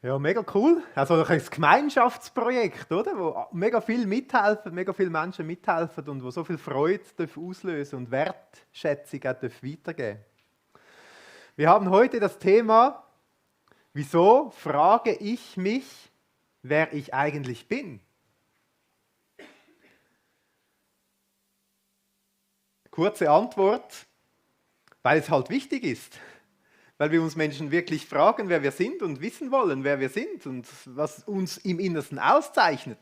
Ja, mega cool. Also ein Gemeinschaftsprojekt, oder? Wo mega viel mithelfen, mega viele Menschen mithelfen und wo so viel Freude auslösen und Wertschätzung auch weitergeben. Wir haben heute das Thema, wieso frage ich mich, wer ich eigentlich bin? Kurze Antwort, weil es halt wichtig ist. Weil wir uns Menschen wirklich fragen, wer wir sind und wissen wollen, wer wir sind und was uns im Innersten auszeichnet.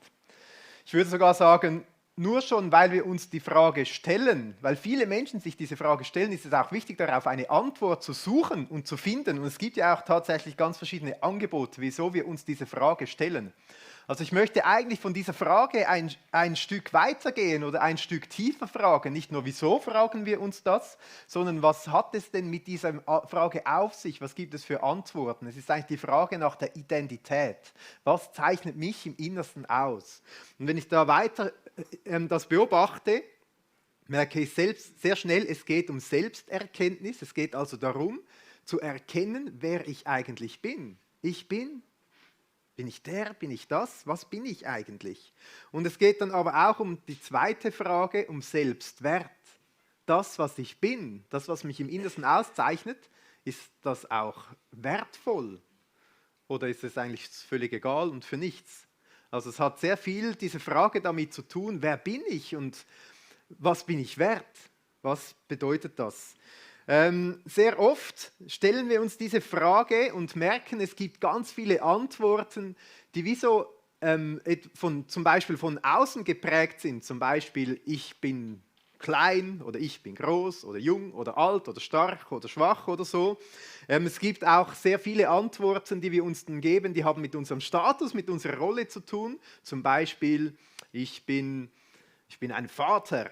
Ich würde sogar sagen, nur schon, weil wir uns die Frage stellen, weil viele Menschen sich diese Frage stellen, ist es auch wichtig, darauf eine Antwort zu suchen und zu finden. Und es gibt ja auch tatsächlich ganz verschiedene Angebote, wieso wir uns diese Frage stellen. Also ich möchte eigentlich von dieser Frage ein Stück weitergehen oder ein Stück tiefer fragen. Nicht nur, wieso fragen wir uns das, sondern was hat es denn mit dieser Frage auf sich? Was gibt es für Antworten? Es ist eigentlich die Frage nach der Identität. Was zeichnet mich im Innersten aus? Und wenn ich da weiter das beobachte, merke ich selbst sehr schnell, es geht um Selbsterkenntnis. Es geht also darum, zu erkennen, wer ich eigentlich bin. Ich bin ich der? Bin ich das? Was bin ich eigentlich? Und es geht dann aber auch um die zweite Frage, um Selbstwert. Das, was ich bin, das, was mich im Innersten auszeichnet, ist das auch wertvoll? Oder ist es eigentlich völlig egal und für nichts? Also es hat sehr viel diese Frage damit zu tun, wer bin ich und was bin ich wert? Was bedeutet das? Sehr oft stellen wir uns diese Frage und merken, es gibt ganz viele Antworten, die wie so zum Beispiel von außen geprägt sind. Zum Beispiel, ich bin klein oder ich bin groß oder jung oder alt oder stark oder schwach oder so. Es gibt auch sehr viele Antworten, die wir uns dann geben, die haben mit unserem Status, mit unserer Rolle zu tun. Zum Beispiel, ich bin ein Vater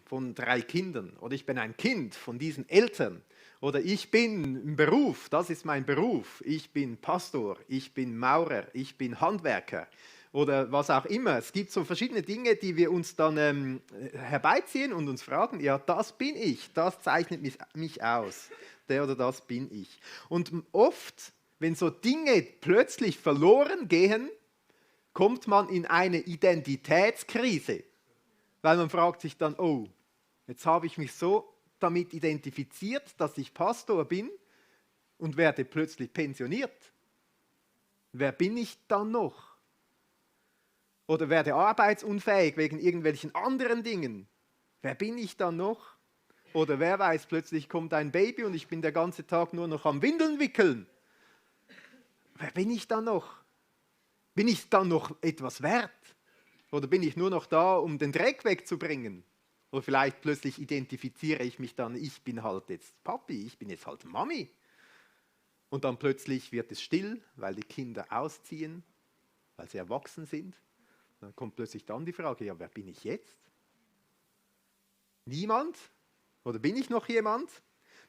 von 3 Kindern oder ich bin ein Kind von diesen Eltern oder ich bin im Beruf, das ist mein Beruf, ich bin Pastor, ich bin Maurer, ich bin Handwerker oder was auch immer. Es gibt so verschiedene Dinge, die wir uns dann herbeiziehen und uns fragen, ja, das bin ich, das zeichnet mich aus, der oder das bin ich. Und oft, wenn so Dinge plötzlich verloren gehen, kommt man in eine Identitätskrise. Weil man fragt sich dann, oh, jetzt habe ich mich so damit identifiziert, dass ich Pastor bin und werde plötzlich pensioniert. Wer bin ich dann noch? Oder werde arbeitsunfähig wegen irgendwelchen anderen Dingen. Wer bin ich dann noch? Oder wer weiß, plötzlich kommt ein Baby und ich bin der ganze Tag nur noch am Windeln wickeln. Wer bin ich dann noch? Bin ich dann noch etwas wert? Oder bin ich nur noch da, um den Dreck wegzubringen? Oder vielleicht plötzlich identifiziere ich mich dann, ich bin halt jetzt Papi, ich bin jetzt halt Mami. Und dann plötzlich wird es still, weil die Kinder ausziehen, weil sie erwachsen sind. Dann kommt plötzlich dann die Frage, ja, wer bin ich jetzt? Niemand? Oder bin ich noch jemand?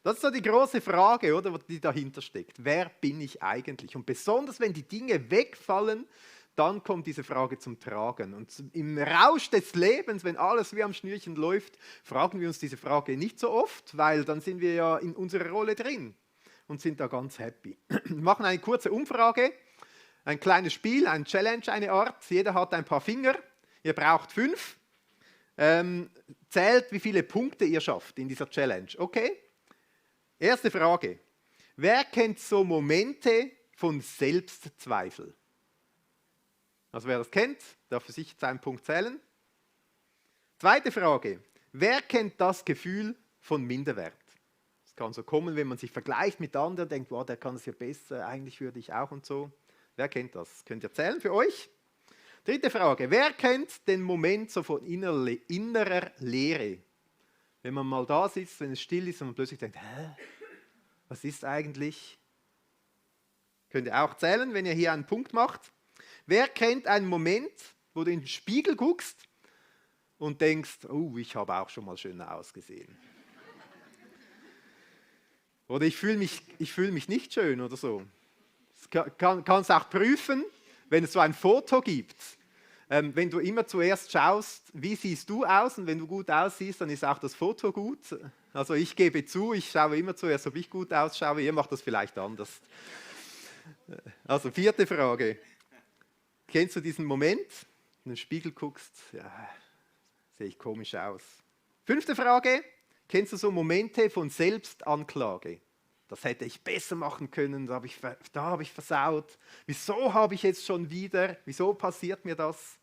Das ist so die große Frage, oder, die dahinter steckt. Wer bin ich eigentlich? Und besonders, wenn die Dinge wegfallen, dann kommt diese Frage zum Tragen. Und im Rausch des Lebens, wenn alles wie am Schnürchen läuft, fragen wir uns diese Frage nicht so oft, weil dann sind wir ja in unserer Rolle drin und sind da ganz happy. Wir machen eine kurze Umfrage, ein kleines Spiel, ein Challenge, eine Art. Jeder hat ein paar Finger, ihr braucht 5. Zählt, wie viele Punkte ihr schafft in dieser Challenge. Okay? Erste Frage. Wer kennt so Momente von Selbstzweifel? Also wer das kennt, darf für sich einen Punkt zählen. Zweite Frage. Wer kennt das Gefühl von Minderwert? Das kann so kommen, wenn man sich vergleicht mit anderen, denkt, wow, der kann es ja besser, eigentlich würde ich auch und so. Wer kennt das? Könnt ihr zählen für euch? Dritte Frage. Wer kennt den Moment so von innerer Leere? Wenn man mal da sitzt, wenn es still ist und man plötzlich denkt, was ist eigentlich? Könnt ihr auch zählen, wenn ihr hier einen Punkt macht. Wer kennt einen Moment, wo du in den Spiegel guckst und denkst, oh, ich habe auch schon mal schöner ausgesehen. Oder ich fühle mich nicht schön oder so. Kannst auch prüfen, wenn es so ein Foto gibt. Wenn du immer zuerst schaust, wie siehst du aus, und wenn du gut aussiehst, dann ist auch das Foto gut. Also ich gebe zu, ich schaue immer zuerst, ob ich gut ausschaue, ihr macht das vielleicht anders. Also vierte Frage. Kennst du diesen Moment, in den Spiegel guckst, ja, sehe ich komisch aus. Fünfte Frage. Kennst du so Momente von Selbstanklage? Das hätte ich besser machen können, da habe ich versaut. Wieso habe ich jetzt schon wieder? Wieso passiert mir das?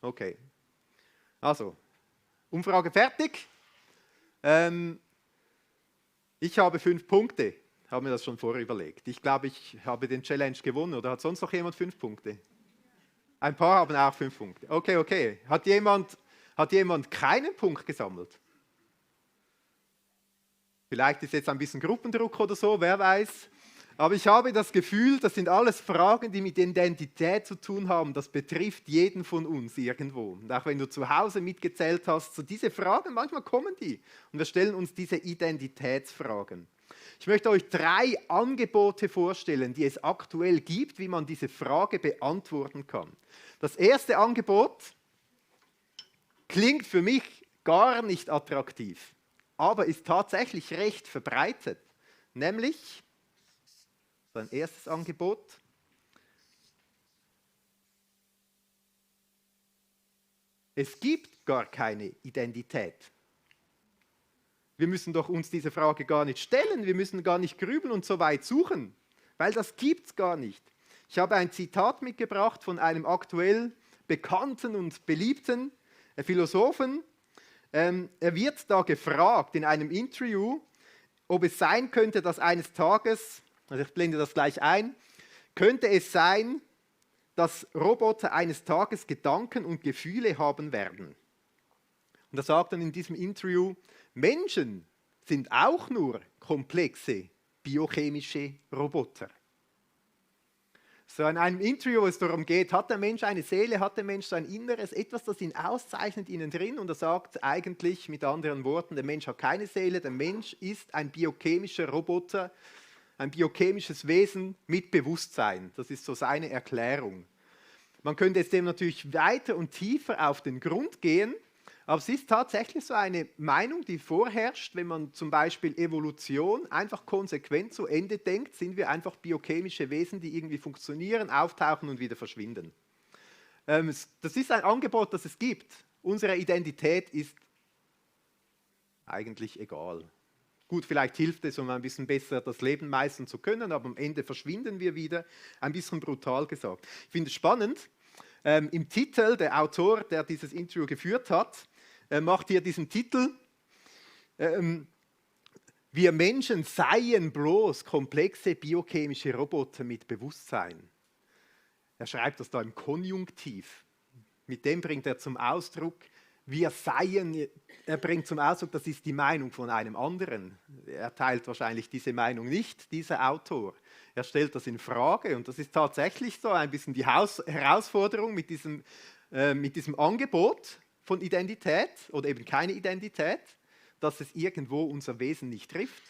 Okay, also, Umfrage fertig. Ich habe 5 Punkte, habe mir das schon vorher überlegt. Ich glaube, ich habe den Challenge gewonnen. Oder hat sonst noch jemand 5 Punkte? Ein paar haben auch 5 Punkte. Okay. Hat jemand keinen Punkt gesammelt? Vielleicht ist jetzt ein bisschen Gruppendruck oder so, wer weiß. Aber ich habe das Gefühl, das sind alles Fragen, die mit Identität zu tun haben. Das betrifft jeden von uns irgendwo. Und auch wenn du zu Hause mitgezählt hast, so diese Fragen, manchmal kommen die. Und wir stellen uns diese Identitätsfragen. Ich möchte euch 3 Angebote vorstellen, die es aktuell gibt, wie man diese Frage beantworten kann. Das erste Angebot klingt für mich gar nicht attraktiv, aber ist tatsächlich recht verbreitet. Nämlich, ein erstes Angebot, es gibt gar keine Identität. Wir müssen doch uns diese Frage gar nicht stellen, wir müssen gar nicht grübeln und so weit suchen, weil das gibt es gar nicht. Ich habe ein Zitat mitgebracht von einem aktuell bekannten und beliebten Philosophen. Er wird da gefragt in einem Interview, ob es sein könnte, dass eines Tages, also ich blende das gleich ein, könnte es sein, dass Roboter eines Tages Gedanken und Gefühle haben werden. Und er sagt dann in diesem Interview, Menschen sind auch nur komplexe biochemische Roboter. So in einem Interview, wo es darum geht, hat der Mensch eine Seele, hat der Mensch sein Inneres, etwas, das ihn auszeichnet innen drin, und er sagt eigentlich mit anderen Worten, der Mensch hat keine Seele, der Mensch ist ein biochemischer Roboter, ein biochemisches Wesen mit Bewusstsein. Das ist so seine Erklärung. Man könnte jetzt dem natürlich weiter und tiefer auf den Grund gehen, aber es ist tatsächlich so eine Meinung, die vorherrscht, wenn man zum Beispiel Evolution einfach konsequent zu Ende denkt, sind wir einfach biochemische Wesen, die irgendwie funktionieren, auftauchen und wieder verschwinden. Das ist ein Angebot, das es gibt. Unsere Identität ist eigentlich egal. Gut, vielleicht hilft es, um ein bisschen besser das Leben meistern zu können, aber am Ende verschwinden wir wieder. Ein bisschen brutal gesagt. Ich finde es spannend. Im Titel, der Autor, der dieses Interview geführt hat, macht hier diesen Titel, wir Menschen seien bloß komplexe biochemische Roboter mit Bewusstsein. Er schreibt das da im Konjunktiv. Mit dem bringt er zum Ausdruck, wir seien, er bringt zum Ausdruck, das ist die Meinung von einem anderen. Er teilt wahrscheinlich diese Meinung nicht, dieser Autor. Er stellt das in Frage und das ist tatsächlich so ein bisschen die Herausforderung mit diesem Angebot von Identität oder eben keine Identität, dass es irgendwo unser Wesen nicht trifft.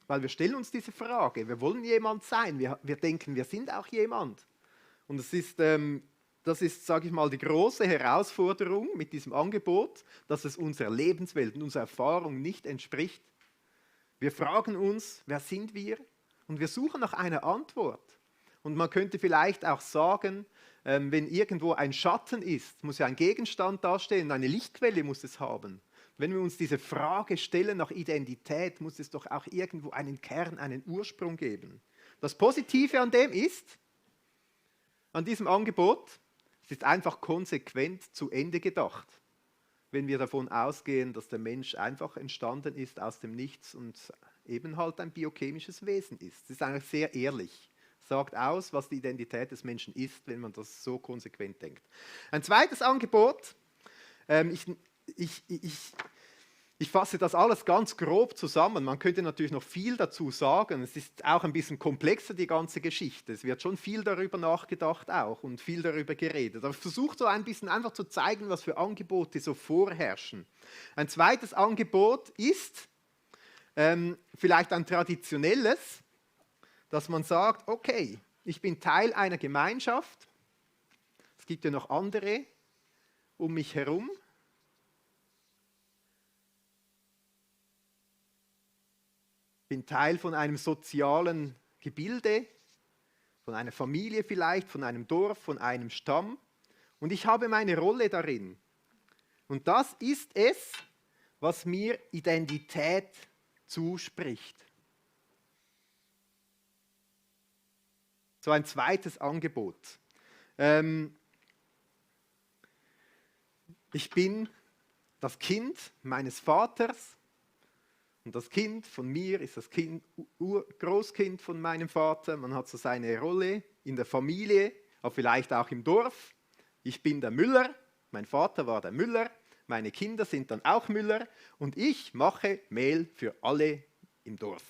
Weil wir stellen uns diese Frage, wir wollen jemand sein, wir denken, wir sind auch jemand. Und das ist, sage ich mal, die große Herausforderung mit diesem Angebot, dass es unserer Lebenswelt und unserer Erfahrung nicht entspricht. Wir fragen uns, wer sind wir? Und wir suchen nach einer Antwort. Und man könnte vielleicht auch sagen, wenn irgendwo ein Schatten ist, muss ja ein Gegenstand dastehen, eine Lichtquelle muss es haben. Wenn wir uns diese Frage stellen nach Identität, muss es doch auch irgendwo einen Kern, einen Ursprung geben. Das Positive an dem ist, an diesem Angebot, es ist einfach konsequent zu Ende gedacht. Wenn wir davon ausgehen, dass der Mensch einfach entstanden ist aus dem Nichts und eben halt ein biochemisches Wesen ist. Es ist eigentlich sehr ehrlich. Sagt aus, was die Identität des Menschen ist, wenn man das so konsequent denkt. Ein zweites Angebot, ich fasse das alles ganz grob zusammen. Man könnte natürlich noch viel dazu sagen. Es ist auch ein bisschen komplexer, die ganze Geschichte. Es wird schon viel darüber nachgedacht auch und viel darüber geredet. Aber ich versuche so ein bisschen einfach zu zeigen, was für Angebote so vorherrschen. Ein zweites Angebot ist vielleicht ein traditionelles, dass man sagt, okay, ich bin Teil einer Gemeinschaft, es gibt ja noch andere um mich herum. Ich bin Teil von einem sozialen Gebilde, von einer Familie vielleicht, von einem Dorf, von einem Stamm. Und ich habe meine Rolle darin. Und das ist es, was mir Identität zuspricht. So ein zweites Angebot. Ich bin das Kind meines Vaters und das Kind von mir ist das Großkind von meinem Vater. Man hat so seine Rolle in der Familie, aber vielleicht auch im Dorf. Ich bin der Müller, mein Vater war der Müller, meine Kinder sind dann auch Müller und ich mache Mehl für alle im Dorf.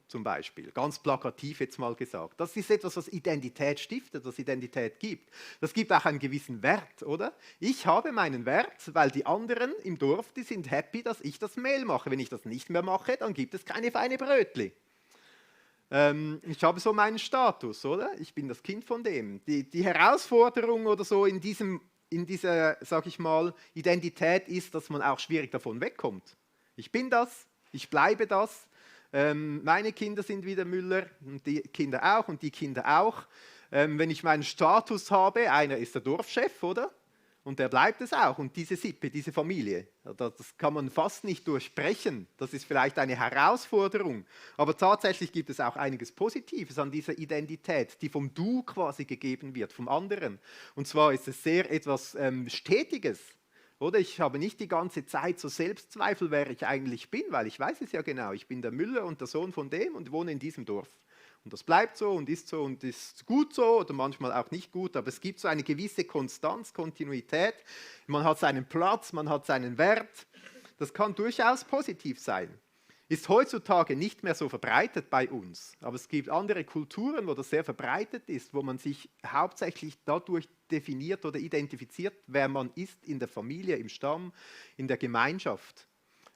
Zum Beispiel, ganz plakativ jetzt mal gesagt. Das ist etwas, was Identität stiftet, was Identität gibt. Das gibt auch einen gewissen Wert, oder? Ich habe meinen Wert, weil die anderen im Dorf, die sind happy, dass ich das Mehl mache. Wenn ich das nicht mehr mache, dann gibt es keine feine Brötli. Ich habe so meinen Status, oder? Ich bin das Kind von dem. Die Herausforderung oder so in dieser, sag ich mal, Identität ist, dass man auch schwierig davon wegkommt. Ich bin das, ich bleibe das. Meine Kinder sind wieder Müller und die Kinder auch und die Kinder auch. Wenn ich meinen Status habe, einer ist der Dorfchef, oder? Und der bleibt es auch. Und diese Sippe, diese Familie, das kann man fast nicht durchbrechen. Das ist vielleicht eine Herausforderung. Aber tatsächlich gibt es auch einiges Positives an dieser Identität, die vom Du quasi gegeben wird, vom anderen. Und zwar ist es sehr etwas Stetiges. Oder ich habe nicht die ganze Zeit so Selbstzweifel, wer ich eigentlich bin, weil ich weiß es ja genau. Ich bin der Müller und der Sohn von dem und wohne in diesem Dorf. Und das bleibt so und ist gut so oder manchmal auch nicht gut, aber es gibt so eine gewisse Konstanz, Kontinuität. Man hat seinen Platz, man hat seinen Wert. Das kann durchaus positiv sein. Ist heutzutage nicht mehr so verbreitet bei uns, aber es gibt andere Kulturen, wo das sehr verbreitet ist, wo man sich hauptsächlich dadurch definiert oder identifiziert, wer man ist in der Familie, im Stamm, in der Gemeinschaft.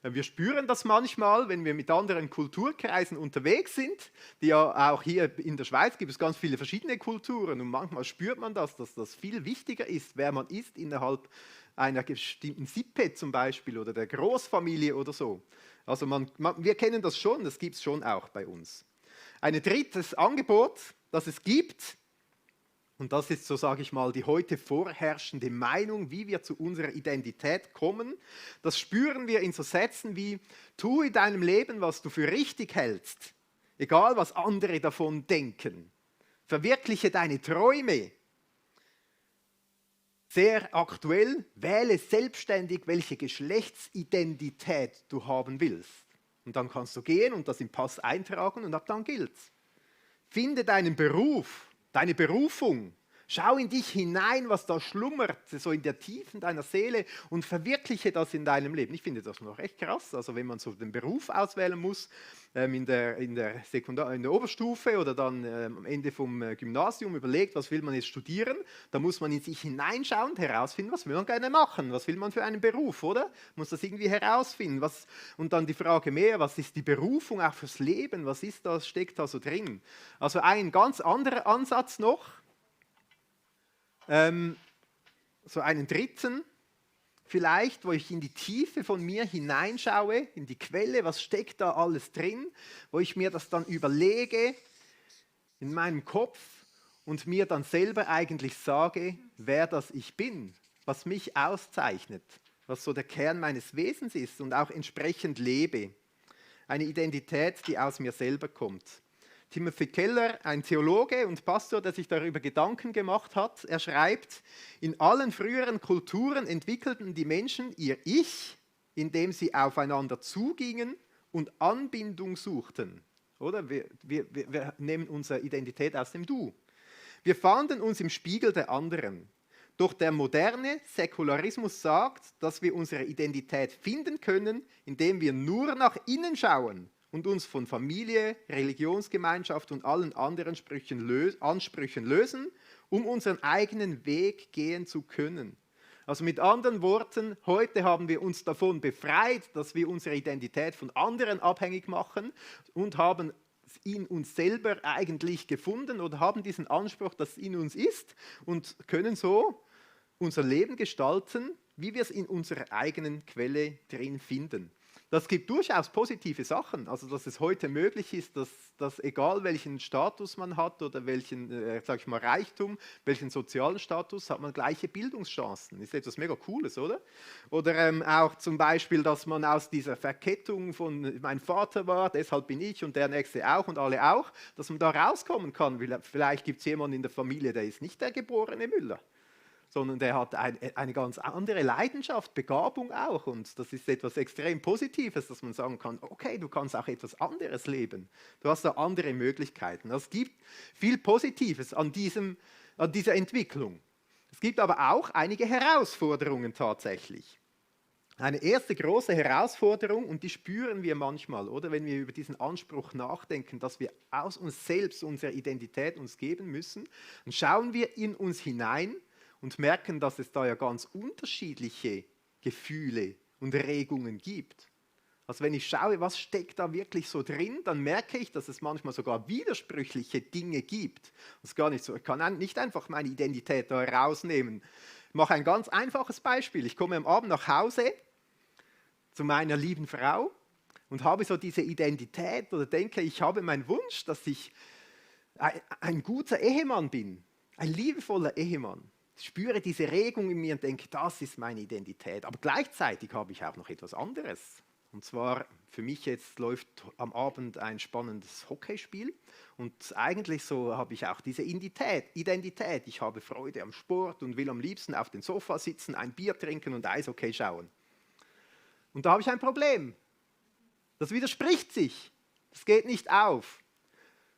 Wir spüren das manchmal, wenn wir mit anderen Kulturkreisen unterwegs sind, die ja auch hier in der Schweiz gibt es ganz viele verschiedene Kulturen und manchmal spürt man das, dass das viel wichtiger ist, wer man ist innerhalb einer bestimmten Sippe zum Beispiel oder der Großfamilie oder so. Also wir kennen das schon, das gibt es schon auch bei uns. Ein drittes Angebot, das es gibt, und das ist so, sage ich mal, die heute vorherrschende Meinung, wie wir zu unserer Identität kommen. Das spüren wir in so Sätzen wie, tu in deinem Leben, was du für richtig hältst, egal was andere davon denken. Verwirkliche deine Träume. Sehr aktuell, wähle selbstständig, welche Geschlechtsidentität du haben willst. Und dann kannst du gehen und das im Pass eintragen und ab dann gilt's. Finde deinen Beruf, deine Berufung. Schau in dich hinein, was da schlummert, so in der Tiefen deiner Seele und verwirkliche das in deinem Leben. Ich finde das noch echt krass, also wenn man so den Beruf auswählen muss, in der Oberstufe oder dann am Ende vom Gymnasium überlegt, was will man jetzt studieren, da muss man in sich hineinschauen und herausfinden, was will man gerne machen, was will man für einen Beruf, oder? Muss das irgendwie herausfinden. Und dann die Frage mehr, was ist die Berufung auch fürs Leben, was ist das, steckt da so drin? Also ein ganz anderer Ansatz noch, so einen dritten, vielleicht, wo ich in die Tiefe von mir hineinschaue, in die Quelle, was steckt da alles drin, wo ich mir das dann überlege in meinem Kopf und mir dann selber eigentlich sage, wer das ich bin, was mich auszeichnet, was so der Kern meines Wesens ist und auch entsprechend lebe. Eine Identität, die aus mir selber kommt. Timothy Keller, ein Theologe und Pastor, der sich darüber Gedanken gemacht hat, er schreibt, in allen früheren Kulturen entwickelten die Menschen ihr Ich, indem sie aufeinander zugingen und Anbindung suchten. Oder? Wir nehmen unsere Identität aus dem Du. Wir fanden uns im Spiegel der anderen. Doch der moderne Säkularismus sagt, dass wir unsere Identität finden können, indem wir nur nach innen schauen und uns von Familie, Religionsgemeinschaft und allen anderen Ansprüchen lösen, um unseren eigenen Weg gehen zu können. Also mit anderen Worten, heute haben wir uns davon befreit, dass wir unsere Identität von anderen abhängig machen und haben in uns selber eigentlich gefunden oder haben diesen Anspruch, dass es in uns ist und können so unser Leben gestalten, wie wir es in unserer eigenen Quelle drin finden. Das gibt durchaus positive Sachen. Also, dass es heute möglich ist, dass egal welchen Status man hat oder welchen, sag ich mal, Reichtum, welchen sozialen Status, hat man gleiche Bildungschancen. Ist etwas mega Cooles, oder? Oder auch zum Beispiel, dass man aus dieser Verkettung von mein Vater war, deshalb bin ich und der Nächste auch und alle auch, dass man da rauskommen kann. Vielleicht gibt es jemanden in der Familie, der ist nicht der geborene Müller, sondern der hat eine ganz andere Leidenschaft, Begabung auch. Und das ist etwas extrem Positives, dass man sagen kann, okay, du kannst auch etwas anderes leben. Du hast da andere Möglichkeiten. Es gibt viel Positives an dieser Entwicklung. Es gibt aber auch einige Herausforderungen tatsächlich. Eine erste große Herausforderung, und die spüren wir manchmal, oder wenn wir über diesen Anspruch nachdenken, dass wir aus uns selbst unsere Identität uns geben müssen, dann schauen wir in uns hinein und merken, dass es da ja ganz unterschiedliche Gefühle und Regungen gibt. Also wenn ich schaue, was steckt da wirklich so drin, dann merke ich, dass es manchmal sogar widersprüchliche Dinge gibt. Das ist gar nicht so. Ich kann nicht einfach meine Identität da rausnehmen. Ich mache ein ganz einfaches Beispiel. Ich komme am Abend nach Hause zu meiner lieben Frau und habe so diese Identität oder denke, ich habe meinen Wunsch, dass ich ein guter Ehemann bin, ein liebevoller Ehemann. Ich spüre diese Regung in mir und denke, das ist meine Identität. Aber gleichzeitig habe ich auch noch etwas anderes. Und zwar, für mich jetzt läuft am Abend ein spannendes Hockeyspiel. Und eigentlich so habe ich auch diese Identität. Ich habe Freude am Sport und will am liebsten auf dem Sofa sitzen, ein Bier trinken und Eishockey schauen. Und da habe ich ein Problem. Das widerspricht sich. Das geht nicht auf.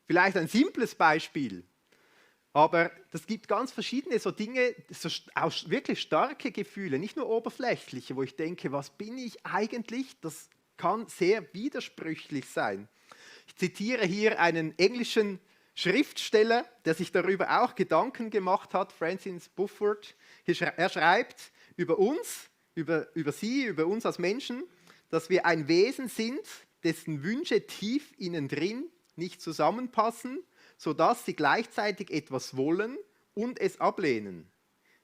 Vielleicht ein simples Beispiel. Aber das gibt ganz verschiedene so Dinge, so auch wirklich starke Gefühle, nicht nur oberflächliche, wo ich denke, was bin ich eigentlich? Das kann sehr widersprüchlich sein. Ich zitiere hier einen englischen Schriftsteller, der sich darüber auch Gedanken gemacht hat, Francis Bufford. Er schreibt über uns, über sie, über uns als Menschen, dass wir ein Wesen sind, dessen Wünsche tief innen drin nicht zusammenpassen, sodass sie gleichzeitig etwas wollen und es ablehnen.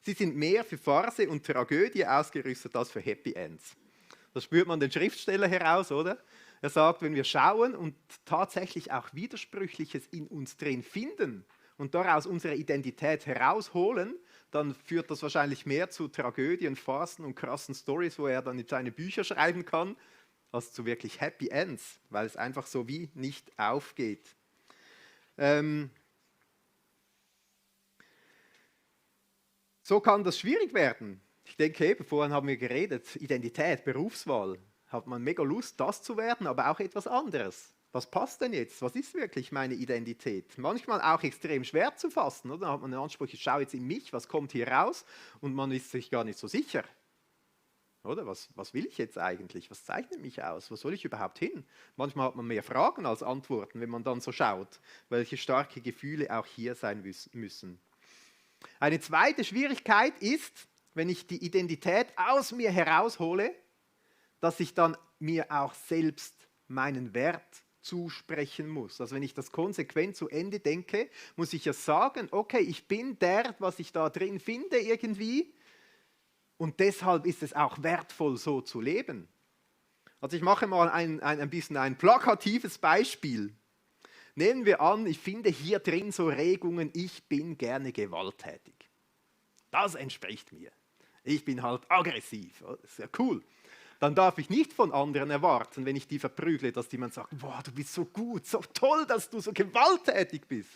Sie sind mehr für Farce und Tragödie ausgerüstet als für Happy Ends. Das spürt man den Schriftsteller heraus, oder? Er sagt, wenn wir schauen und tatsächlich auch Widersprüchliches in uns drin finden und daraus unsere Identität herausholen, dann führt das wahrscheinlich mehr zu Tragödien, Farcen und krassen Stories, wo er dann in seine Bücher schreiben kann, als zu wirklich Happy Ends, weil es einfach so wie nicht aufgeht. So kann das schwierig werden. Ich denke eben, vorhin haben wir geredet, Identität, Berufswahl. Hat man mega Lust, das zu werden, aber auch etwas anderes. Was passt denn jetzt? Was ist wirklich meine Identität? Manchmal auch extrem schwer zu fassen, oder? Da hat man den Anspruch, ich schaue jetzt in mich, was kommt hier raus? Und man ist sich gar nicht so sicher. Oder? Was will ich jetzt eigentlich? Was zeichnet mich aus? Wo soll ich überhaupt hin? Manchmal hat man mehr Fragen als Antworten, wenn man dann so schaut, welche starke Gefühle auch hier sein müssen. Eine zweite Schwierigkeit ist, wenn ich die Identität aus mir heraushole, dass ich dann mir auch selbst meinen Wert zusprechen muss. Also wenn ich das konsequent zu Ende denke, muss ich ja sagen, okay, ich bin der, was ich da drin finde irgendwie, und deshalb ist es auch wertvoll, so zu leben. Also ich mache mal ein bisschen ein plakatives Beispiel. Nehmen wir an, ich finde hier drin so Regungen, ich bin gerne gewalttätig. Das entspricht mir. Ich bin halt aggressiv. Das ist ja cool. Dann darf ich nicht von anderen erwarten, wenn ich die verprügle, dass jemand sagt, boah, du bist so gut, so toll, dass du so gewalttätig bist.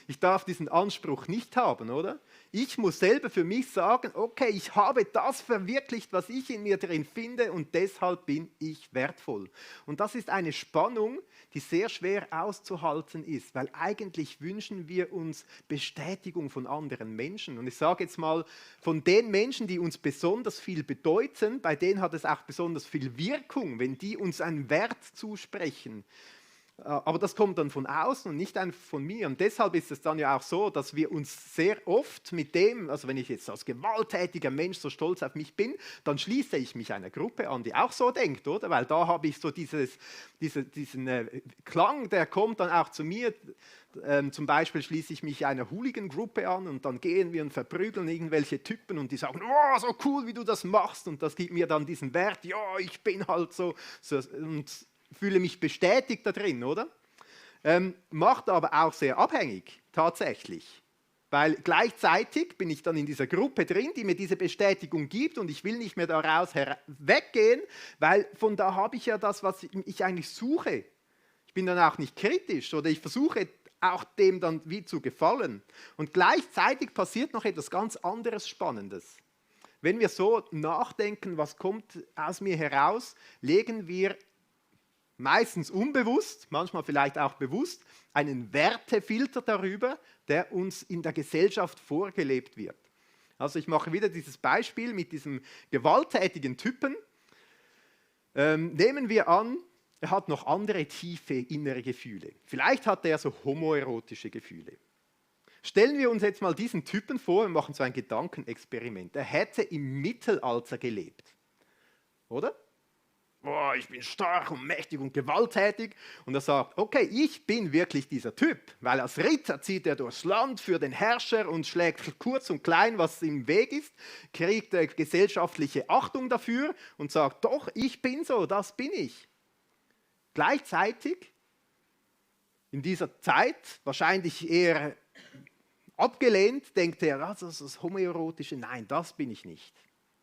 Ich darf diesen Anspruch nicht haben, oder? Ich muss selber für mich sagen, okay, ich habe das verwirklicht, was ich in mir drin finde und deshalb bin ich wertvoll. Und das ist eine Spannung, die sehr schwer auszuhalten ist, weil eigentlich wünschen wir uns Bestätigung von anderen Menschen. Und ich sage jetzt mal, von den Menschen, die uns besonders viel bedeuten, bei denen hat es auch besonders viel Wirkung, wenn die uns einen Wert zusprechen. Aber das kommt dann von außen und nicht einfach von mir. Und deshalb ist es dann ja auch so, dass wir uns sehr oft mit dem, also wenn ich jetzt als gewalttätiger Mensch so stolz auf mich bin, dann schließe ich mich einer Gruppe an, die auch so denkt, oder? Weil da habe ich so diesen Klang, der kommt dann auch zu mir. Zum Beispiel schließe ich mich einer Hooligan-Gruppe an und dann gehen wir und verprügeln irgendwelche Typen und die sagen, oh, so cool, wie du das machst. Und das gibt mir dann diesen Wert, ja, ich bin halt so und fühle mich bestätigt da drin, oder? Macht aber auch sehr abhängig, tatsächlich. Weil gleichzeitig bin ich dann in dieser Gruppe drin, die mir diese Bestätigung gibt und ich will nicht mehr daraus weggehen, weil von da habe ich ja das, was ich eigentlich suche. Ich bin dann auch nicht kritisch oder ich versuche auch dem dann wie zu gefallen. Und gleichzeitig passiert noch etwas ganz anderes Spannendes. Wenn wir so nachdenken, was kommt aus mir heraus, legen wir meistens unbewusst, manchmal vielleicht auch bewusst, einen Wertefilter darüber, der uns in der Gesellschaft vorgelebt wird. Also ich mache wieder dieses Beispiel mit diesem gewalttätigen Typen. Nehmen wir an, er hat noch andere tiefe innere Gefühle. Vielleicht hat er so homoerotische Gefühle. Stellen wir uns jetzt mal diesen Typen vor, wir machen so ein Gedankenexperiment. Er hätte im Mittelalter gelebt, oder? Oh, ich bin stark und mächtig und gewalttätig. Und er sagt, okay, ich bin wirklich dieser Typ, weil als Ritter zieht er durchs Land für den Herrscher und schlägt kurz und klein, was im Weg ist, kriegt gesellschaftliche Achtung dafür und sagt, doch, ich bin so, das bin ich. Gleichzeitig, in dieser Zeit, wahrscheinlich eher abgelehnt, denkt er, das Homoerotische, nein, das bin ich nicht.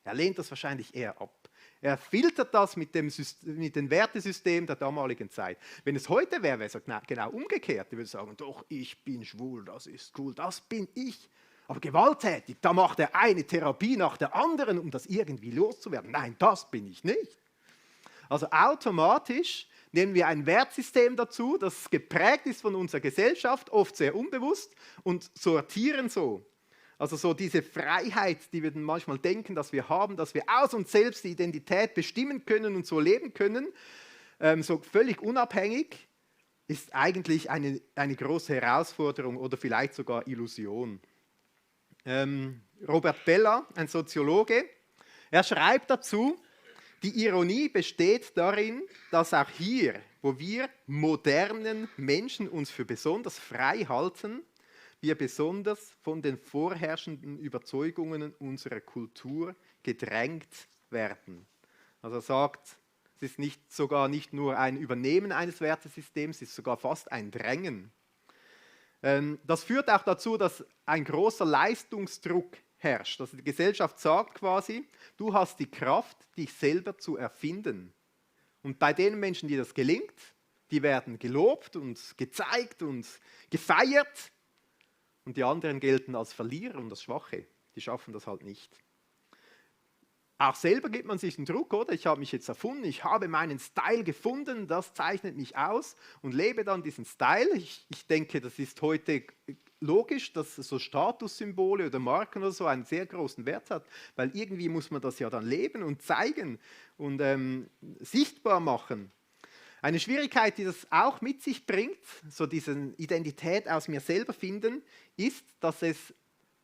Er lehnt das wahrscheinlich eher ab. Er filtert das mit dem Wertesystem der damaligen Zeit. Wenn es heute wäre, wäre es genau umgekehrt. Er würde sagen, doch, ich bin schwul, das ist cool, das bin ich. Aber gewalttätig, da macht er eine Therapie nach der anderen, um das irgendwie loszuwerden. Nein, das bin ich nicht. Also automatisch nehmen wir ein Wertsystem dazu, das geprägt ist von unserer Gesellschaft, oft sehr unbewusst, und sortieren so. Also so diese Freiheit, die wir dann manchmal denken, dass wir haben, dass wir aus uns selbst die Identität bestimmen können und so leben können, so völlig unabhängig, ist eigentlich eine große Herausforderung oder vielleicht sogar Illusion. Robert Bellah, ein Soziologe, er schreibt dazu, die Ironie besteht darin, dass auch hier, wo wir modernen Menschen uns für besonders frei halten, wir besonders von den vorherrschenden Überzeugungen unserer Kultur gedrängt werden. Also er sagt, es ist sogar nicht nur ein Übernehmen eines Wertesystems, es ist sogar fast ein Drängen. Das führt auch dazu, dass ein großer Leistungsdruck herrscht. Also die Gesellschaft sagt quasi, du hast die Kraft, dich selber zu erfinden. Und bei den Menschen, die das gelingt, die werden gelobt und gezeigt und gefeiert. Und die anderen gelten als Verlierer und als Schwache. Die schaffen das halt nicht. Auch selber gibt man sich den Druck, oder? Ich habe mich jetzt erfunden, ich habe meinen Style gefunden, das zeichnet mich aus und lebe dann diesen Style. Ich denke, das ist heute logisch, dass so Statussymbole oder Marken oder so einen sehr großen Wert hat, weil irgendwie muss man das ja dann leben und zeigen und sichtbar machen. Eine Schwierigkeit, die das auch mit sich bringt, so diese Identität aus mir selber finden, ist, dass es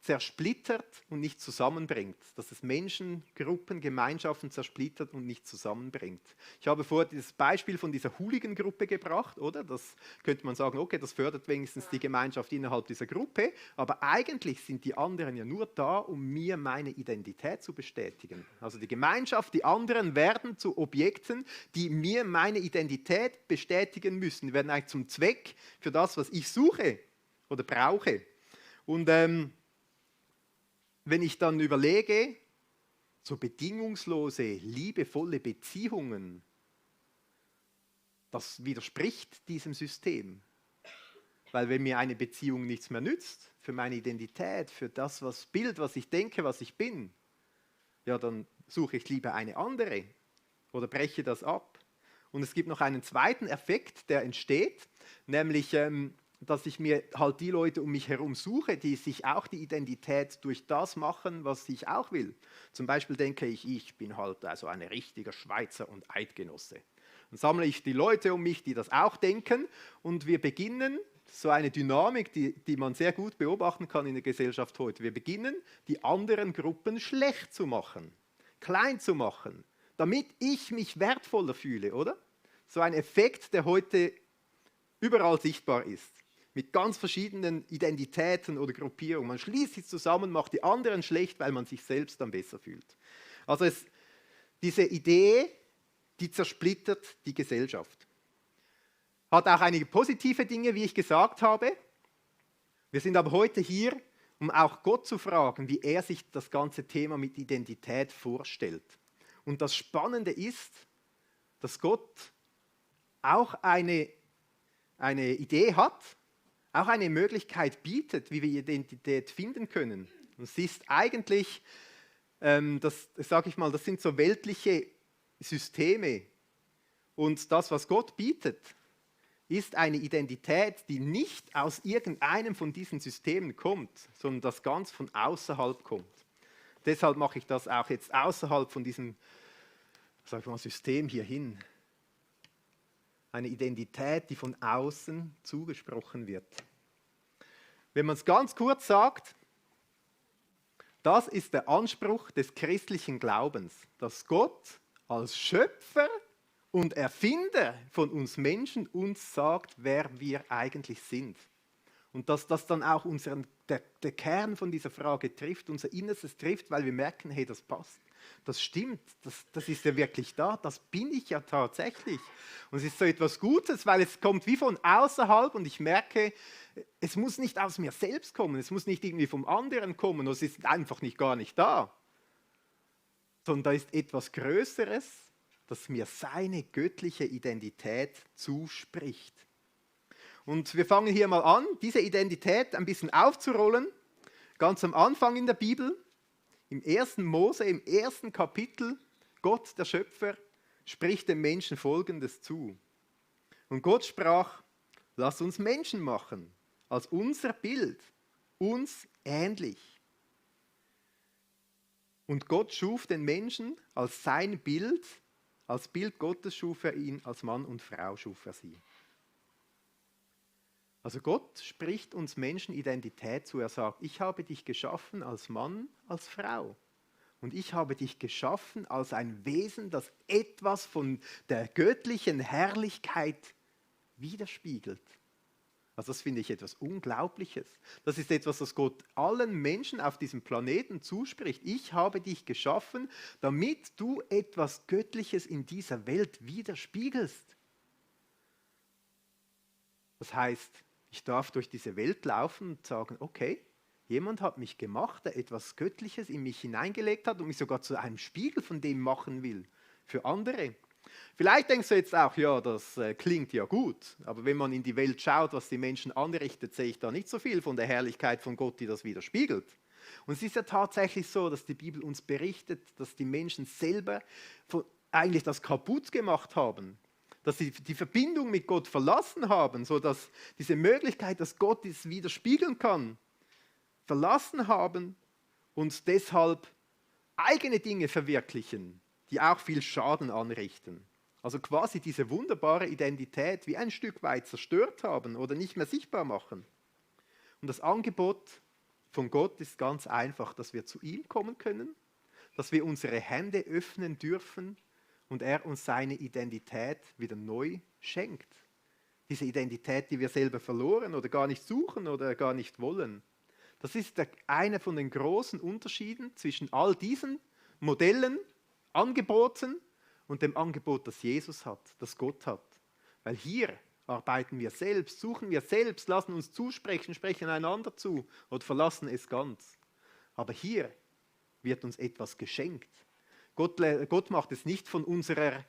zersplittert und nicht zusammenbringt. Dass es Menschen, Gruppen, Gemeinschaften zersplittert und nicht zusammenbringt. Ich habe vorher das Beispiel von dieser Hooligan-Gruppe gebracht, oder? Das könnte man sagen, okay, das fördert wenigstens die Gemeinschaft innerhalb dieser Gruppe, aber eigentlich sind die anderen ja nur da, um mir meine Identität zu bestätigen. Also die Gemeinschaft, die anderen werden zu Objekten, die mir meine Identität bestätigen müssen. Die werden eigentlich zum Zweck für das, was ich suche oder brauche. Und wenn ich dann überlege, so bedingungslose, liebevolle Beziehungen, das widerspricht diesem System. Weil wenn mir eine Beziehung nichts mehr nützt, für meine Identität, für das Bild, was ich denke, was ich bin, ja, dann suche ich lieber eine andere oder breche das ab. Und es gibt noch einen zweiten Effekt, der entsteht, nämlich dass ich mir halt die Leute um mich herum suche, die sich auch die Identität durch das machen, was ich auch will. Zum Beispiel denke ich bin halt also ein richtiger Schweizer und Eidgenosse. Dann sammle ich die Leute um mich, die das auch denken, und wir beginnen, so eine Dynamik, die man sehr gut beobachten kann in der Gesellschaft heute, wir beginnen, die anderen Gruppen schlecht zu machen, klein zu machen, damit ich mich wertvoller fühle, oder? So ein Effekt, der heute überall sichtbar ist, mit ganz verschiedenen Identitäten oder Gruppierungen. Man schließt sich zusammen, macht die anderen schlecht, weil man sich selbst dann besser fühlt. Also diese Idee, die zersplittert die Gesellschaft. Hat auch einige positive Dinge, wie ich gesagt habe. Wir sind aber heute hier, um auch Gott zu fragen, wie er sich das ganze Thema mit Identität vorstellt. Und das Spannende ist, dass Gott auch eine Idee hat, auch eine Möglichkeit bietet, wie wir Identität finden können. Und es ist eigentlich, das sind so weltliche Systeme. Und das, was Gott bietet, ist eine Identität, die nicht aus irgendeinem von diesen Systemen kommt, sondern das ganz von außerhalb kommt. Deshalb mache ich das auch jetzt außerhalb von diesem, System hier hin. Eine Identität, die von außen zugesprochen wird. Wenn man es ganz kurz sagt, das ist der Anspruch des christlichen Glaubens, dass Gott als Schöpfer und Erfinder von uns Menschen uns sagt, wer wir eigentlich sind. Und dass das dann auch der Kern von dieser Frage trifft, unser Innerstes trifft, weil wir merken, hey, das passt. Das stimmt, das ist ja wirklich da, das bin ich ja tatsächlich. Und es ist so etwas Gutes, weil es kommt wie von außerhalb und ich merke, es muss nicht aus mir selbst kommen, es muss nicht irgendwie vom anderen kommen, es ist einfach gar nicht da. Sondern da ist etwas Größeres, das mir seine göttliche Identität zuspricht. Und wir fangen hier mal an, diese Identität ein bisschen aufzurollen, ganz am Anfang in der Bibel. Im 1. Mose, im 1. Kapitel, Gott, der Schöpfer, spricht dem Menschen Folgendes zu. Und Gott sprach, lass uns Menschen machen, als unser Bild, uns ähnlich. Und Gott schuf den Menschen als sein Bild, als Bild Gottes schuf er ihn, als Mann und Frau schuf er sie. Also Gott spricht uns Menschen Identität zu. Er sagt, ich habe dich geschaffen als Mann, als Frau. Und ich habe dich geschaffen als ein Wesen, das etwas von der göttlichen Herrlichkeit widerspiegelt. Also das finde ich etwas Unglaubliches. Das ist etwas, das Gott allen Menschen auf diesem Planeten zuspricht. Ich habe dich geschaffen, damit du etwas Göttliches in dieser Welt widerspiegelst. Das heißt, ich darf durch diese Welt laufen und sagen, okay, jemand hat mich gemacht, der etwas Göttliches in mich hineingelegt hat und mich sogar zu einem Spiegel von dem machen will, für andere. Vielleicht denkst du jetzt auch, ja, das klingt ja gut, aber wenn man in die Welt schaut, was die Menschen anrichtet, sehe ich da nicht so viel von der Herrlichkeit von Gott, die das widerspiegelt. Und es ist ja tatsächlich so, dass die Bibel uns berichtet, dass die Menschen selber eigentlich das kaputt gemacht haben. Dass sie die Verbindung mit Gott verlassen haben, sodass diese Möglichkeit, dass Gott es widerspiegeln kann, verlassen haben und deshalb eigene Dinge verwirklichen, die auch viel Schaden anrichten. Also quasi diese wunderbare Identität wie ein Stück weit zerstört haben oder nicht mehr sichtbar machen. Und das Angebot von Gott ist ganz einfach, dass wir zu ihm kommen können, dass wir unsere Hände öffnen dürfen und er uns seine Identität wieder neu schenkt. Diese Identität, die wir selber verloren oder gar nicht suchen oder gar nicht wollen. Das ist einer von den großen Unterschieden zwischen all diesen Modellen, Angeboten und dem Angebot, das Jesus hat, das Gott hat. Weil hier arbeiten wir selbst, suchen wir selbst, lassen uns zusprechen, sprechen einander zu oder verlassen es ganz. Aber hier wird uns etwas geschenkt. Gott macht es nicht von unserer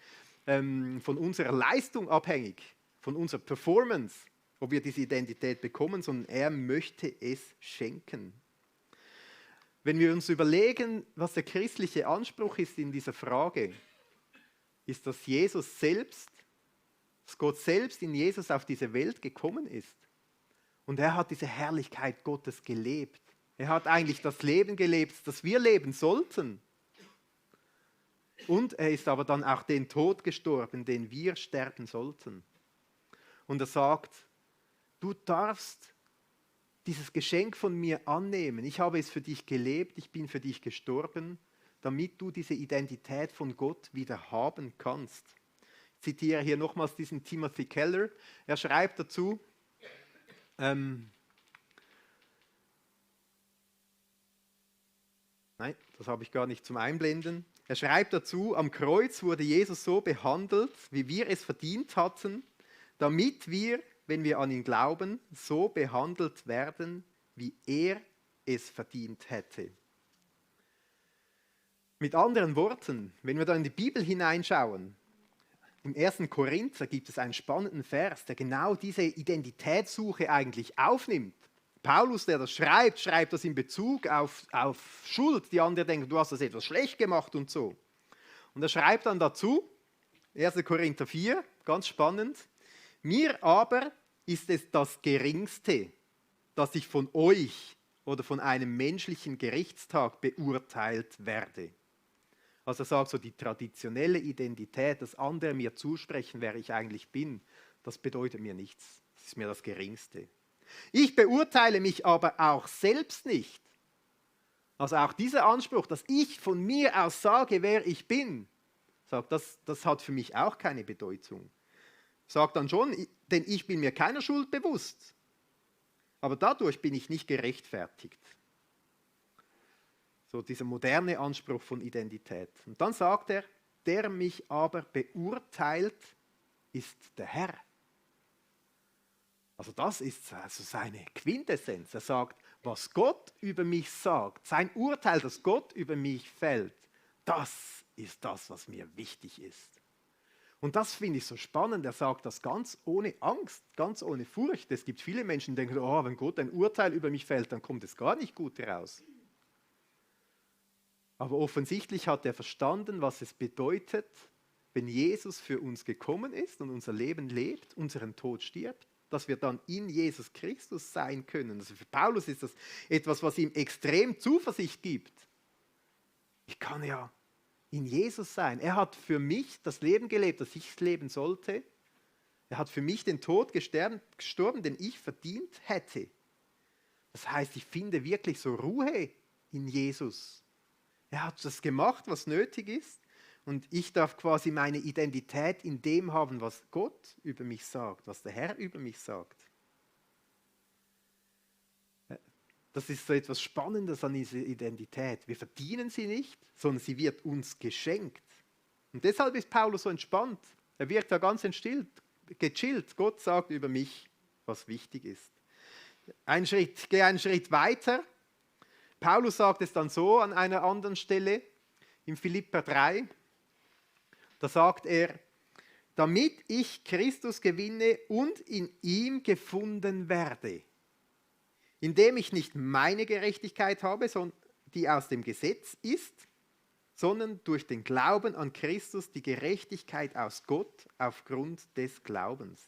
Leistung abhängig, von unserer Performance, ob wir diese Identität bekommen, sondern er möchte es schenken. Wenn wir uns überlegen, was der christliche Anspruch ist in dieser Frage, ist, dass Gott selbst in Jesus auf diese Welt gekommen ist. Und er hat diese Herrlichkeit Gottes gelebt. Er hat eigentlich das Leben gelebt, das wir leben sollten. Und er ist aber dann auch den Tod gestorben, den wir sterben sollten. Und er sagt, du darfst dieses Geschenk von mir annehmen. Ich habe es für dich gelebt, ich bin für dich gestorben, damit du diese Identität von Gott wieder haben kannst. Ich zitiere hier nochmals diesen Timothy Keller. Er schreibt dazu, nein, das habe ich gar nicht zum Einblenden. Er schreibt dazu, am Kreuz wurde Jesus so behandelt, wie wir es verdient hatten, damit wir, wenn wir an ihn glauben, so behandelt werden, wie er es verdient hätte. Mit anderen Worten, wenn wir da in die Bibel hineinschauen, im 1. Korinther gibt es einen spannenden Vers, der genau diese Identitätssuche eigentlich aufnimmt. Paulus, der das schreibt, schreibt das in Bezug auf Schuld. Die anderen denken, du hast das etwas schlecht gemacht und so. Und er schreibt dann dazu, 1. Korinther 4, ganz spannend, mir aber ist es das Geringste, dass ich von euch oder von einem menschlichen Gerichtstag beurteilt werde. Also er sagt so, die traditionelle Identität, dass andere mir zusprechen, wer ich eigentlich bin, das bedeutet mir nichts. Das ist mir das Geringste. Ich beurteile mich aber auch selbst nicht. Also auch dieser Anspruch, dass ich von mir aus sage, wer ich bin, sagt, das hat für mich auch keine Bedeutung. Sagt dann schon, denn ich bin mir keiner Schuld bewusst. Aber dadurch bin ich nicht gerechtfertigt. So dieser moderne Anspruch von Identität. Und dann sagt er, der mich aber beurteilt, ist der Herr. Also das ist also seine Quintessenz. Er sagt, was Gott über mich sagt, sein Urteil, das Gott über mich fällt, das ist das, was mir wichtig ist. Und das finde ich so spannend. Er sagt das ganz ohne Angst, ganz ohne Furcht. Es gibt viele Menschen, die denken, oh, wenn Gott ein Urteil über mich fällt, dann kommt es gar nicht gut heraus. Aber offensichtlich hat er verstanden, was es bedeutet, wenn Jesus für uns gekommen ist und unser Leben lebt, unseren Tod stirbt, dass wir dann in Jesus Christus sein können. Also für Paulus ist das etwas, was ihm extrem Zuversicht gibt. Ich kann ja in Jesus sein. Er hat für mich das Leben gelebt, das ich leben sollte. Er hat für mich den Tod gestorben, den ich verdient hätte. Das heißt, ich finde wirklich so Ruhe in Jesus. Er hat das gemacht, was nötig ist. Und ich darf quasi meine Identität in dem haben, was Gott über mich sagt, was der Herr über mich sagt. Das ist so etwas Spannendes an dieser Identität. Wir verdienen sie nicht, sondern sie wird uns geschenkt. Und deshalb ist Paulus so entspannt. Er wirkt da ganz gechillt. Gott sagt über mich, was wichtig ist. Gehe einen Schritt weiter. Paulus sagt es dann so an einer anderen Stelle, in Philipper 3. Da sagt er, damit ich Christus gewinne und in ihm gefunden werde, indem ich nicht meine Gerechtigkeit habe, die aus dem Gesetz ist, sondern durch den Glauben an Christus die Gerechtigkeit aus Gott aufgrund des Glaubens.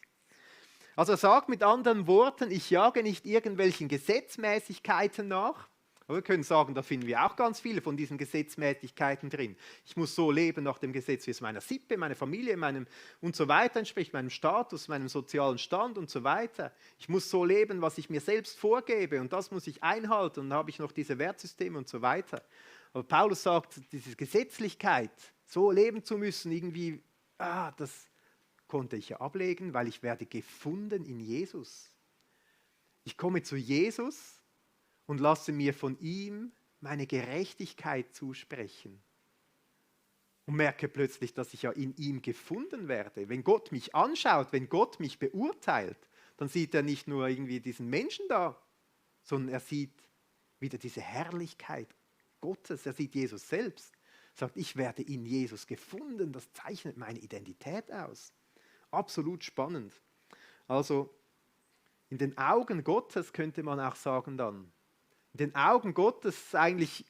Also er sagt mit anderen Worten, ich jage nicht irgendwelchen Gesetzmäßigkeiten nach. Aber wir können sagen, da finden wir auch ganz viele von diesen Gesetzmäßigkeiten drin. Ich muss so leben nach dem Gesetz, wie es meiner Sippe, meiner Familie, meinem und so weiter entspricht, meinem Status, meinem sozialen Stand und so weiter. Ich muss so leben, was ich mir selbst vorgebe und das muss ich einhalten und dann habe ich noch diese Wertsysteme und so weiter. Aber Paulus sagt, diese Gesetzlichkeit, so leben zu müssen, irgendwie, das konnte ich ja ablegen, weil ich werde gefunden in Jesus. Ich komme zu Jesus und lasse mir von ihm meine Gerechtigkeit zusprechen. Und merke plötzlich, dass ich ja in ihm gefunden werde. Wenn Gott mich anschaut, wenn Gott mich beurteilt, dann sieht er nicht nur irgendwie diesen Menschen da, sondern er sieht wieder diese Herrlichkeit Gottes. Er sieht Jesus selbst. Er sagt, ich werde in Jesus gefunden. Das zeichnet meine Identität aus. Absolut spannend. Also in den Augen Gottes könnte man auch sagen dann, in den Augen Gottes eigentlich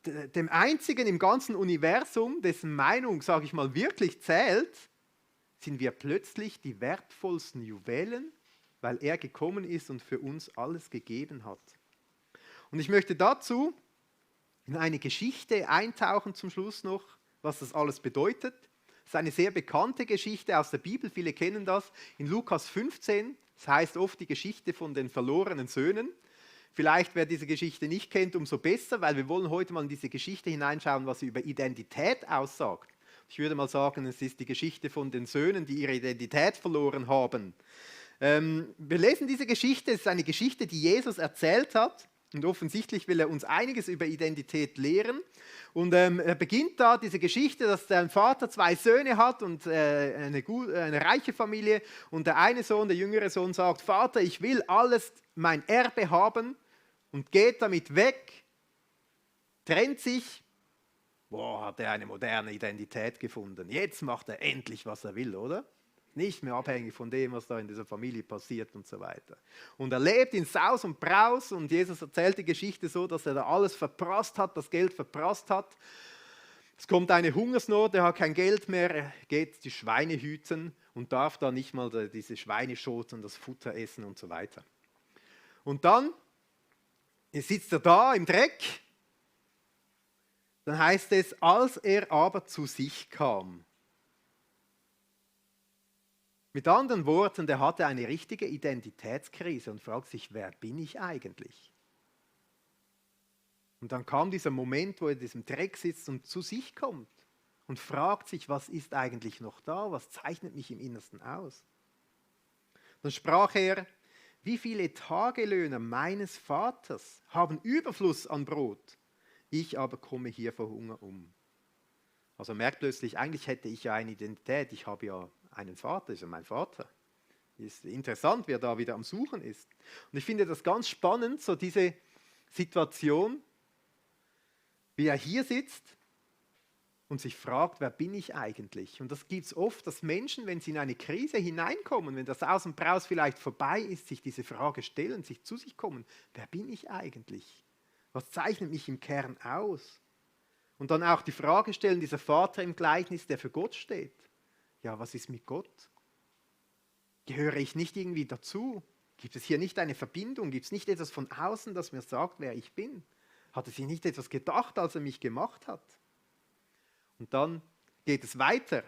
dem Einzigen im ganzen Universum, dessen Meinung, sage ich mal, wirklich zählt, sind wir plötzlich die wertvollsten Juwelen, weil er gekommen ist und für uns alles gegeben hat. Und ich möchte dazu in eine Geschichte eintauchen zum Schluss noch, was das alles bedeutet. Das ist eine sehr bekannte Geschichte aus der Bibel, viele kennen das. In Lukas 15, das heißt oft die Geschichte von den verlorenen Söhnen. Vielleicht, wer diese Geschichte nicht kennt, umso besser, weil wir wollen heute mal in diese Geschichte hineinschauen, was sie über Identität aussagt. Ich würde mal sagen, es ist die Geschichte von den Söhnen, die ihre Identität verloren haben. Wir lesen diese Geschichte, es ist eine Geschichte, die Jesus erzählt hat. Und offensichtlich will er uns einiges über Identität lehren. Und er beginnt da diese Geschichte, dass der Vater 2 Söhne hat und eine reiche Familie. Und der eine Sohn, der jüngere Sohn, sagt, Vater, ich will alles, mein Erbe haben, und geht damit weg, trennt sich. Boah, hat er eine moderne Identität gefunden. Jetzt macht er endlich, was er will, oder? Nicht mehr abhängig von dem, was da in dieser Familie passiert und so weiter. Und er lebt in Saus und Braus und Jesus erzählt die Geschichte so, dass er da alles verprasst hat, das Geld verprasst hat. Es kommt eine Hungersnot, er hat kein Geld mehr, er geht die Schweine hüten und darf da nicht mal diese Schweineschoten, das Futter essen und so weiter. Und dann sitzt er da im Dreck. Dann heißt es, als er aber zu sich kam. Mit anderen Worten, der hatte eine richtige Identitätskrise und fragt sich, wer bin ich eigentlich? Und dann kam dieser Moment, wo er in diesem Dreck sitzt und zu sich kommt und fragt sich, was ist eigentlich noch da? Was zeichnet mich im Innersten aus? Dann sprach er, wie viele Tagelöhner meines Vaters haben Überfluss an Brot? Ich aber komme hier vor Hunger um. Also er merkt plötzlich, eigentlich hätte ich ja eine Identität, ich habe ja einen Vater, ist ja mein Vater. Ist interessant, wer da wieder am Suchen ist. Und ich finde das ganz spannend, so diese Situation, wie er hier sitzt und sich fragt, wer bin ich eigentlich? Und das gibt es oft, dass Menschen, wenn sie in eine Krise hineinkommen, wenn das Aus und Braus vielleicht vorbei ist, sich diese Frage stellen, sich zu sich kommen, wer bin ich eigentlich? Was zeichnet mich im Kern aus? Und dann auch die Frage stellen, dieser Vater im Gleichnis, der für Gott steht. Ja, was ist mit Gott? Gehöre ich nicht irgendwie dazu? Gibt es hier nicht eine Verbindung? Gibt es nicht etwas von außen, das mir sagt, wer ich bin? Hat er sich nicht etwas gedacht, als er mich gemacht hat? Und dann geht es weiter.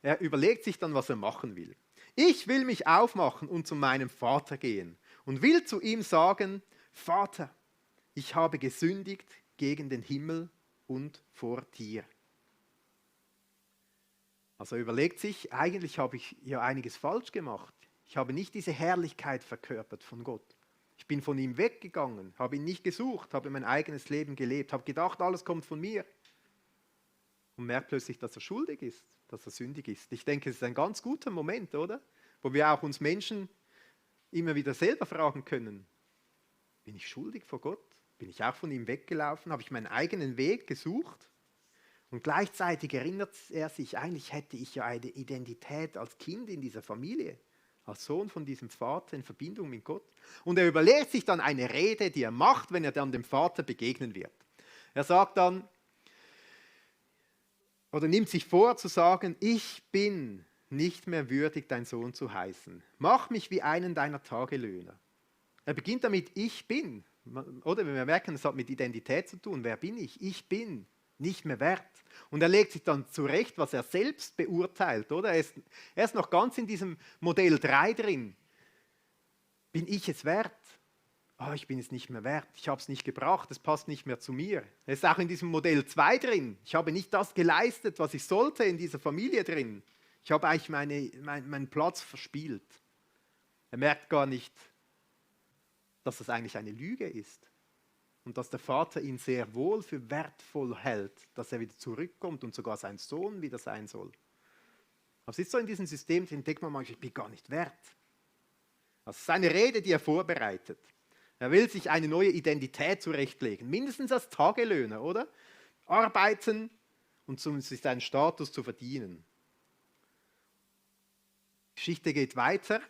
Er überlegt sich dann, was er machen will. Ich will mich aufmachen und zu meinem Vater gehen und will zu ihm sagen, Vater, ich habe gesündigt gegen den Himmel und vor dir. Also er überlegt sich, eigentlich habe ich ja einiges falsch gemacht. Ich habe nicht diese Herrlichkeit verkörpert von Gott. Ich bin von ihm weggegangen, habe ihn nicht gesucht, habe mein eigenes Leben gelebt, habe gedacht, alles kommt von mir. Und merkt plötzlich, dass er schuldig ist, dass er sündig ist. Ich denke, es ist ein ganz guter Moment, oder? Wo wir auch uns Menschen immer wieder selber fragen können, bin ich schuldig vor Gott? Bin ich auch von ihm weggelaufen? Habe ich meinen eigenen Weg gesucht? Und gleichzeitig erinnert er sich, eigentlich hätte ich ja eine Identität als Kind in dieser Familie, als Sohn von diesem Vater in Verbindung mit Gott. Und er überlegt sich dann eine Rede, die er macht, wenn er dann dem Vater begegnen wird. Er sagt dann, oder nimmt sich vor zu sagen, ich bin nicht mehr würdig, dein Sohn zu heißen. Mach mich wie einen deiner Tagelöhner. Er beginnt damit, ich bin. Oder wir merken, es hat mit Identität zu tun. Wer bin ich? Ich bin nicht mehr wert. Und er legt sich dann zurecht, was er selbst beurteilt. Oder? Er ist noch ganz in diesem Modell 3 drin. Bin ich es wert? Oh, ich bin es nicht mehr wert. Ich habe es nicht gebracht. Es passt nicht mehr zu mir. Er ist auch in diesem Modell 2 drin. Ich habe nicht das geleistet, was ich sollte in dieser Familie drin. Ich habe eigentlich meinen Platz verspielt. Er merkt gar nicht, dass das eigentlich eine Lüge ist und dass der Vater ihn sehr wohl für wertvoll hält, dass er wieder zurückkommt und sogar sein Sohn wieder sein soll. Aber es ist so in diesem System, denkt man manchmal, ich bin gar nicht wert. Das ist eine Rede, die er vorbereitet. Er will sich eine neue Identität zurechtlegen, mindestens als Tagelöhner, oder? Arbeiten und sich seinen Status zu verdienen. Die Geschichte geht weiter.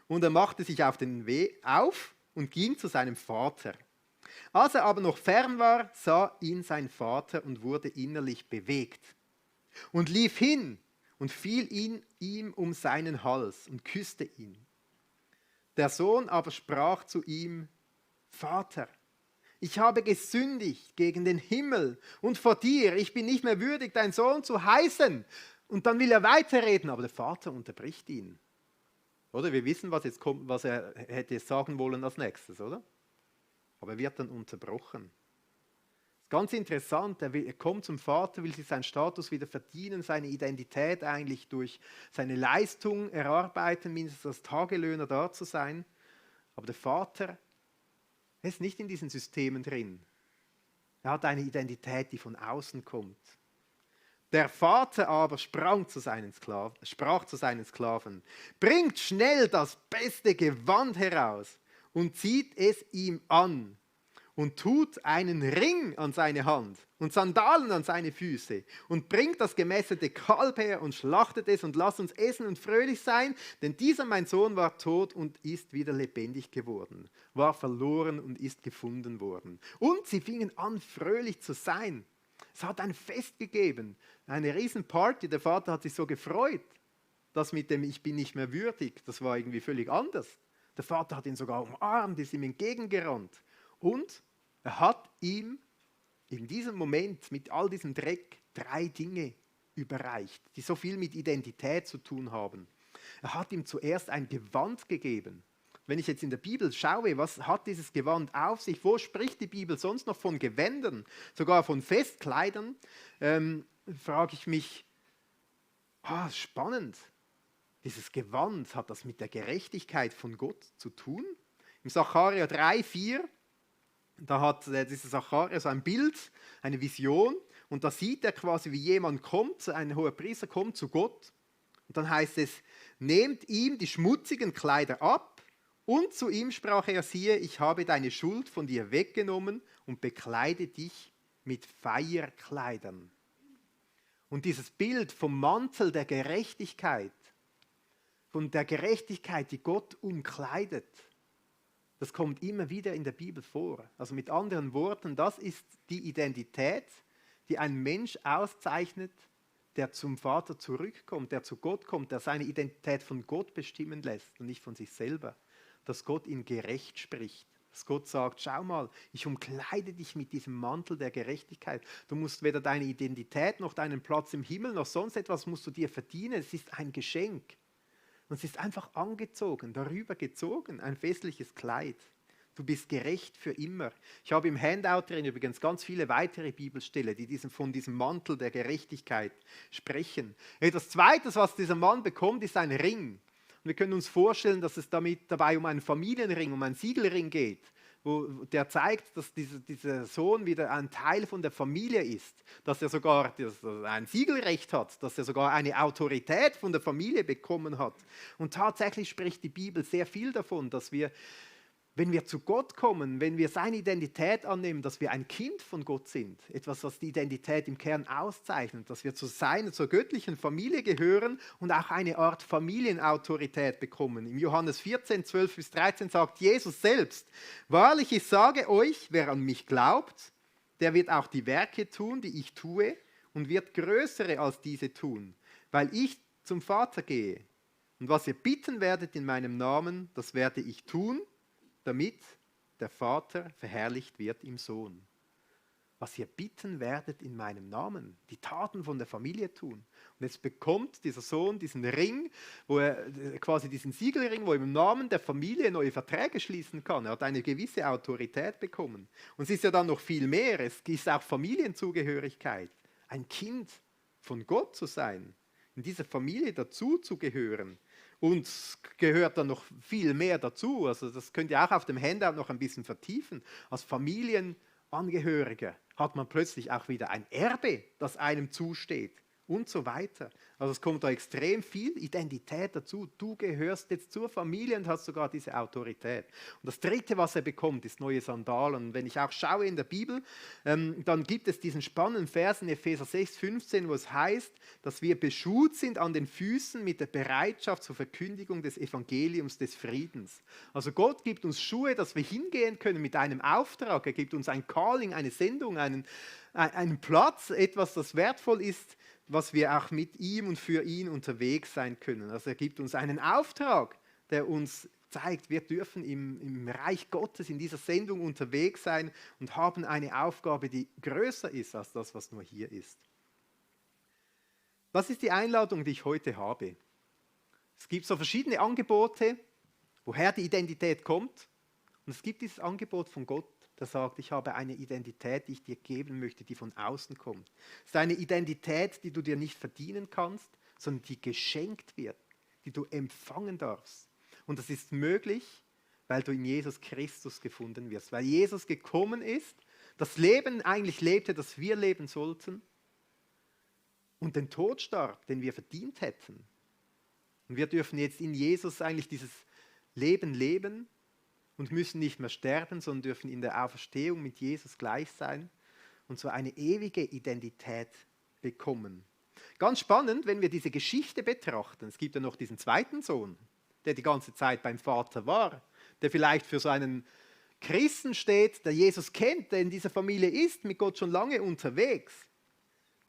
Und er machte sich auf den Weg auf und ging zu seinem Vater. Als er aber noch fern war, sah ihn sein Vater und wurde innerlich bewegt. Und lief hin und fiel ihm um seinen Hals und küsste ihn. Der Sohn aber sprach zu ihm, Vater, Ich habe gesündigt gegen den Himmel und vor dir. Ich bin nicht mehr würdig, dein Sohn zu heißen. Und dann will er weiterreden, aber der Vater unterbricht ihn. Oder wir wissen, was jetzt kommt, was er hätte sagen wollen als nächstes, oder? Aber er wird dann unterbrochen. Das ist ganz interessant, er kommt zum Vater, will sich seinen Status wieder verdienen, seine Identität eigentlich durch seine Leistung erarbeiten, mindestens als Tagelöhner da zu sein. Aber der Vater, er ist nicht in diesen Systemen drin. Er hat eine Identität, die von außen kommt. Der Vater aber sprach zu seinen Sklaven, bringt schnell das beste Gewand heraus und zieht es ihm an und tut einen Ring an seine Hand und Sandalen an seine Füße und bringt das gemästete Kalb her und schlachtet es und lasst uns essen und fröhlich sein, denn dieser mein Sohn war tot und ist wieder lebendig geworden, war verloren und ist gefunden worden. Und sie fingen an, fröhlich zu sein. Es hat ein Fest gegeben, eine Riesenparty. Der Vater hat sich so gefreut. Das mit dem Ich bin nicht mehr würdig, das war irgendwie völlig anders. Der Vater hat ihn sogar umarmt, ist ihm entgegengerannt. Und er hat ihm in diesem Moment mit all diesem Dreck 3 Dinge überreicht, die so viel mit Identität zu tun haben. Er hat ihm zuerst ein Gewand gegeben. Wenn ich jetzt in der Bibel schaue, was hat dieses Gewand auf sich? Wo spricht die Bibel sonst noch von Gewändern, sogar von Festkleidern? Frage ich mich, spannend. Dieses Gewand, hat das mit der Gerechtigkeit von Gott zu tun? Im Sacharja 3,4, da hat dieser Sacharja so ein Bild, eine Vision, und da sieht er quasi, wie jemand kommt, ein hoher Priester kommt zu Gott, und dann heißt es, nehmt ihm die schmutzigen Kleider ab, und zu ihm sprach er, siehe, ich habe deine Schuld von dir weggenommen und bekleide dich mit Feierkleidern. Und dieses Bild vom Mantel der Gerechtigkeit, von der Gerechtigkeit, die Gott umkleidet, das kommt immer wieder in der Bibel vor. Also mit anderen Worten, das ist die Identität, die ein Mensch auszeichnet, der zum Vater zurückkommt, der zu Gott kommt, der seine Identität von Gott bestimmen lässt und nicht von sich selber. Dass Gott ihn gerecht spricht. Dass Gott sagt, schau mal, ich umkleide dich mit diesem Mantel der Gerechtigkeit. Du musst weder deine Identität noch deinen Platz im Himmel noch sonst etwas musst du dir verdienen. Es ist ein Geschenk. Und es ist einfach angezogen, darüber gezogen, ein festliches Kleid. Du bist gerecht für immer. Ich habe im Handout drin übrigens ganz viele weitere Bibelstellen, die von diesem Mantel der Gerechtigkeit sprechen. Etwas Zweites, was dieser Mann bekommt, ist ein Ring. Und wir können uns vorstellen, dass es dabei um einen Familienring, um einen Siegelring geht, wo der zeigt, dass dieser Sohn wieder ein Teil von der Familie ist, dass er sogar ein Siegelrecht hat, dass er sogar eine Autorität von der Familie bekommen hat. Und tatsächlich spricht die Bibel sehr viel davon, dass wir, wenn wir zu Gott kommen, wenn wir seine Identität annehmen, dass wir ein Kind von Gott sind, etwas, was die Identität im Kern auszeichnet, dass wir zur göttlichen Familie gehören und auch eine Art Familienautorität bekommen. Im Johannes 14, 12 bis 13 sagt Jesus selbst, wahrlich, ich sage euch, wer an mich glaubt, der wird auch die Werke tun, die ich tue und wird größere als diese tun, weil ich zum Vater gehe. Und was ihr bitten werdet in meinem Namen, das werde ich tun, damit der Vater verherrlicht wird im Sohn. Was ihr bitten werdet in meinem Namen, die Taten von der Familie tun. Und jetzt bekommt dieser Sohn diesen Ring, wo er quasi diesen Siegelring, wo er im Namen der Familie neue Verträge schließen kann. Er hat eine gewisse Autorität bekommen. Und es ist ja dann noch viel mehr. Es ist auch Familienzugehörigkeit. Ein Kind von Gott zu sein, in dieser Familie dazu zu gehören. Und es gehört dann noch viel mehr dazu. Also das könnt ihr auch auf dem Handout noch ein bisschen vertiefen. Als Familienangehöriger hat man plötzlich auch wieder ein Erbe, das einem zusteht und so weiter. Also es kommt da extrem viel Identität dazu. Du gehörst jetzt zur Familie und hast sogar diese Autorität. Und das Dritte, was er bekommt, ist neue Sandalen. Und wenn ich auch schaue in der Bibel, dann gibt es diesen spannenden Vers in Epheser 6, 15, wo es heißt, dass wir beschut sind an den Füßen mit der Bereitschaft zur Verkündigung des Evangeliums des Friedens. Also Gott gibt uns Schuhe, dass wir hingehen können mit einem Auftrag. Er gibt uns ein Calling, eine Sendung, einen Platz, etwas, das wertvoll ist, was wir auch mit ihm und für ihn unterwegs sein können. Also er gibt uns einen Auftrag, der uns zeigt, wir dürfen im Reich Gottes, in dieser Sendung unterwegs sein und haben eine Aufgabe, die größer ist als das, was nur hier ist. Was ist die Einladung, die ich heute habe? Es gibt so verschiedene Angebote, woher die Identität kommt. Und es gibt dieses Angebot von Gott, der sagt, ich habe eine Identität, die ich dir geben möchte, die von außen kommt. Es ist eine Identität, die du dir nicht verdienen kannst, sondern die geschenkt wird, die du empfangen darfst. Und das ist möglich, weil du in Jesus Christus gefunden wirst. Weil Jesus gekommen ist, das Leben eigentlich lebte, das wir leben sollten, und den Tod starb, den wir verdient hätten. Und wir dürfen jetzt in Jesus eigentlich dieses Leben leben und müssen nicht mehr sterben, sondern dürfen in der Auferstehung mit Jesus gleich sein und so eine ewige Identität bekommen. Ganz spannend, wenn wir diese Geschichte betrachten. Es gibt ja noch diesen zweiten Sohn, der die ganze Zeit beim Vater war, der vielleicht für so einen Christen steht, der Jesus kennt, der in dieser Familie ist, mit Gott schon lange unterwegs,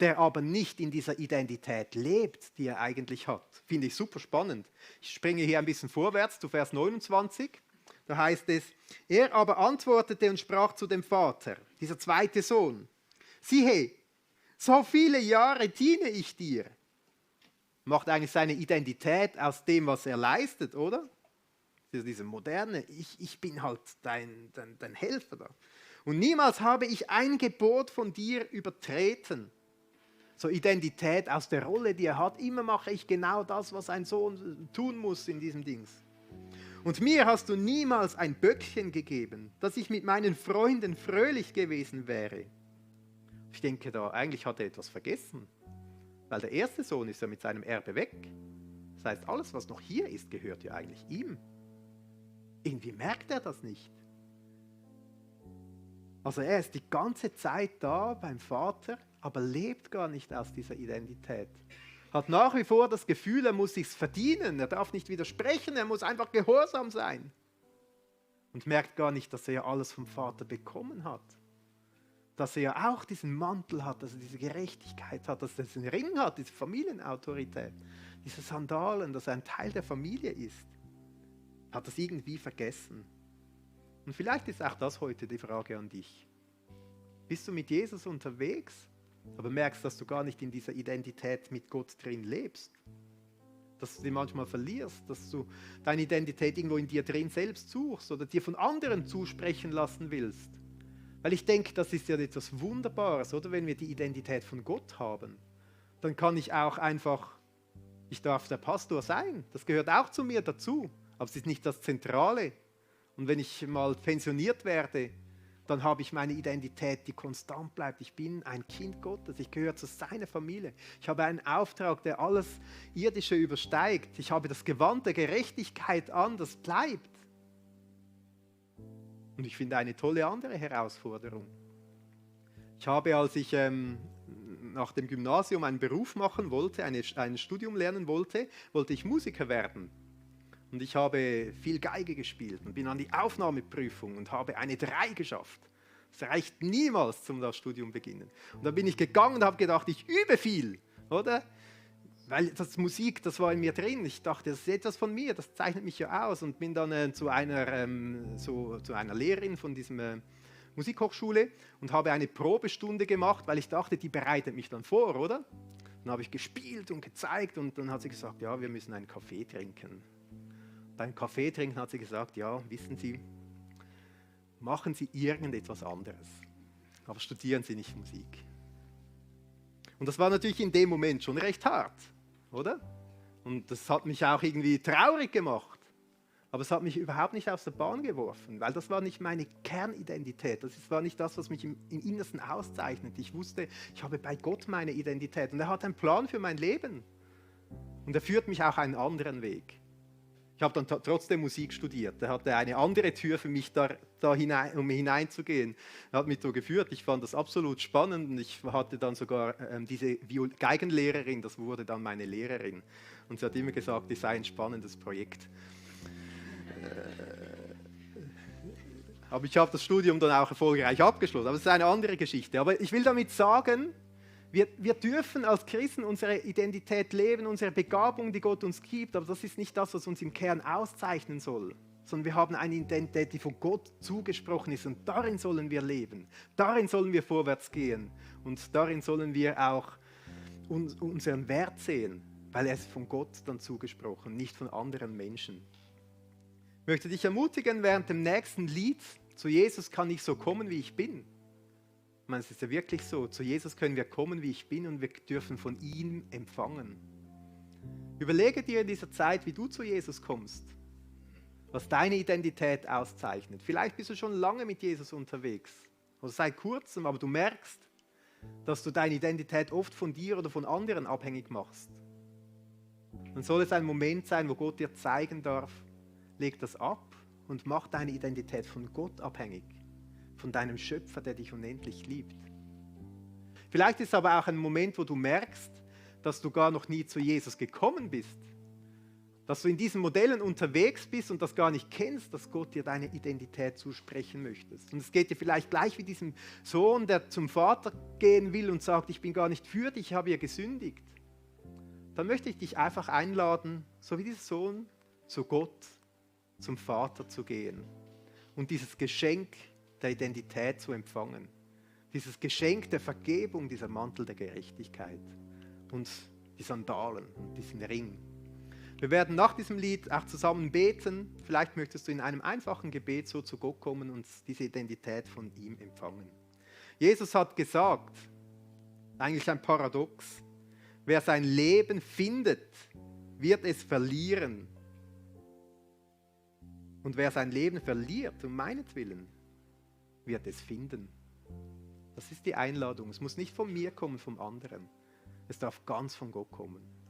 der aber nicht in dieser Identität lebt, die er eigentlich hat. Finde ich super spannend. Ich springe hier ein bisschen vorwärts zu Vers 29. Da heißt es, er aber antwortete und sprach zu dem Vater, dieser zweite Sohn, siehe, so viele Jahre diene ich dir. Macht eigentlich seine Identität aus dem, was er leistet, oder? Diese moderne, ich bin halt dein Helfer da. Und niemals habe ich ein Gebot von dir übertreten. So Identität aus der Rolle, die er hat. Immer mache ich genau das, was ein Sohn tun muss in diesem Dings. Und mir hast du niemals ein Böckchen gegeben, dass ich mit meinen Freunden fröhlich gewesen wäre. Ich denke da, eigentlich hat er etwas vergessen. Weil der erste Sohn ist ja mit seinem Erbe weg. Das heißt, alles, was noch hier ist, gehört ja eigentlich ihm. Irgendwie merkt er das nicht. Also er ist die ganze Zeit da beim Vater, aber lebt gar nicht aus dieser Identität. Hat nach wie vor das Gefühl, er muss sich's verdienen, er darf nicht widersprechen, er muss einfach gehorsam sein. Und merkt gar nicht, dass er ja alles vom Vater bekommen hat. Dass er ja auch diesen Mantel hat, dass er diese Gerechtigkeit hat, dass er diesen Ring hat, diese Familienautorität, diese Sandalen, dass er ein Teil der Familie ist. Hat das irgendwie vergessen. Und vielleicht ist auch das heute die Frage an dich. Bist du mit Jesus unterwegs, aber merkst, dass du gar nicht in dieser Identität mit Gott drin lebst? Dass du sie manchmal verlierst, dass du deine Identität irgendwo in dir drin selbst suchst oder dir von anderen zusprechen lassen willst. Weil ich denke, das ist ja etwas Wunderbares, oder? Wenn wir die Identität von Gott haben, dann kann ich auch einfach, ich darf der Pastor sein, das gehört auch zu mir dazu, aber es ist nicht das Zentrale. Und wenn ich mal pensioniert werde, dann habe ich meine Identität, die konstant bleibt. Ich bin ein Kind Gottes, ich gehöre zu seiner Familie. Ich habe einen Auftrag, der alles Irdische übersteigt. Ich habe das Gewand der Gerechtigkeit an, das bleibt. Und ich finde eine tolle andere Herausforderung. Ich habe, als ich nach dem Gymnasium einen Beruf machen wollte, ein Studium lernen wollte, wollte ich Musiker werden. Und ich habe viel Geige gespielt und bin an die Aufnahmeprüfung und habe eine 3 geschafft. Das reicht niemals zum das Studium beginnen. Und dann bin ich gegangen und habe gedacht, ich übe viel, oder? Weil das Musik, das war in mir drin. Ich dachte, das ist etwas von mir, das zeichnet mich ja aus. Und bin dann zu einer Lehrerin von dieser Musikhochschule und habe eine Probestunde gemacht, weil ich dachte, die bereitet mich dann vor, oder? Dann habe ich gespielt und gezeigt und dann hat sie gesagt, ja, wir müssen einen Kaffee trinken. Beim Kaffee trinken hat sie gesagt, ja, wissen Sie, machen Sie irgendetwas anderes, aber studieren Sie nicht Musik. Und das war natürlich in dem Moment schon recht hart, oder? Und das hat mich auch irgendwie traurig gemacht. Aber es hat mich überhaupt nicht aus der Bahn geworfen, weil das war nicht meine Kernidentität. Das war nicht das, was mich im Innersten auszeichnet. Ich wusste, ich habe bei Gott meine Identität und er hat einen Plan für mein Leben. Und er führt mich auch einen anderen Weg. Ich habe dann trotzdem Musik studiert. Er hatte eine andere Tür für mich, da hinein, um hineinzugehen. Er hat mich so geführt. Ich fand das absolut spannend und ich hatte dann sogar diese Geigenlehrerin, das wurde dann meine Lehrerin. Und sie hat immer gesagt, es sei ein spannendes Projekt. Aber ich habe das Studium dann auch erfolgreich abgeschlossen. Aber es ist eine andere Geschichte. Aber ich will damit sagen, wir dürfen als Christen unsere Identität leben, unsere Begabung, die Gott uns gibt, aber das ist nicht das, was uns im Kern auszeichnen soll. sondern wir haben eine Identität, die von Gott zugesprochen ist und darin sollen wir leben, darin sollen wir vorwärts gehen und darin sollen wir auch unseren Wert sehen, weil er ist von Gott dann zugesprochen, nicht von anderen Menschen. Ich möchte dich ermutigen, während dem nächsten Lied, zu Jesus kann ich so kommen, wie ich bin. Ich meine, es ist ja wirklich so, zu Jesus können wir kommen, wie ich bin und wir dürfen von ihm empfangen. Überlege dir in dieser Zeit, wie du zu Jesus kommst, was deine Identität auszeichnet. Vielleicht bist du schon lange mit Jesus unterwegs oder seit kurzem, aber du merkst, dass du deine Identität oft von dir oder von anderen abhängig machst. Dann soll es ein Moment sein, wo Gott dir zeigen darf, leg das ab und mach deine Identität von Gott abhängig, von deinem Schöpfer, der dich unendlich liebt. Vielleicht ist es aber auch ein Moment, wo du merkst, dass du gar noch nie zu Jesus gekommen bist, dass du in diesen Modellen unterwegs bist und das gar nicht kennst, dass Gott dir deine Identität zusprechen möchtest. Und es geht dir vielleicht gleich wie diesem Sohn, der zum Vater gehen will und sagt, ich bin gar nicht für dich, ich habe ja gesündigt. Dann möchte ich dich einfach einladen, so wie dieser Sohn, zu Gott, zum Vater zu gehen und dieses Geschenk der Identität zu empfangen. Dieses Geschenk der Vergebung, dieser Mantel der Gerechtigkeit und die Sandalen und diesen Ring. Wir werden nach diesem Lied auch zusammen beten. Vielleicht möchtest du in einem einfachen Gebet so zu Gott kommen und diese Identität von ihm empfangen. Jesus hat gesagt, eigentlich ein Paradox, wer sein Leben findet, wird es verlieren. Und wer sein Leben verliert, um meinetwillen, wird es finden. Das ist die Einladung. Es muss nicht von mir kommen, vom anderen. Es darf ganz von Gott kommen.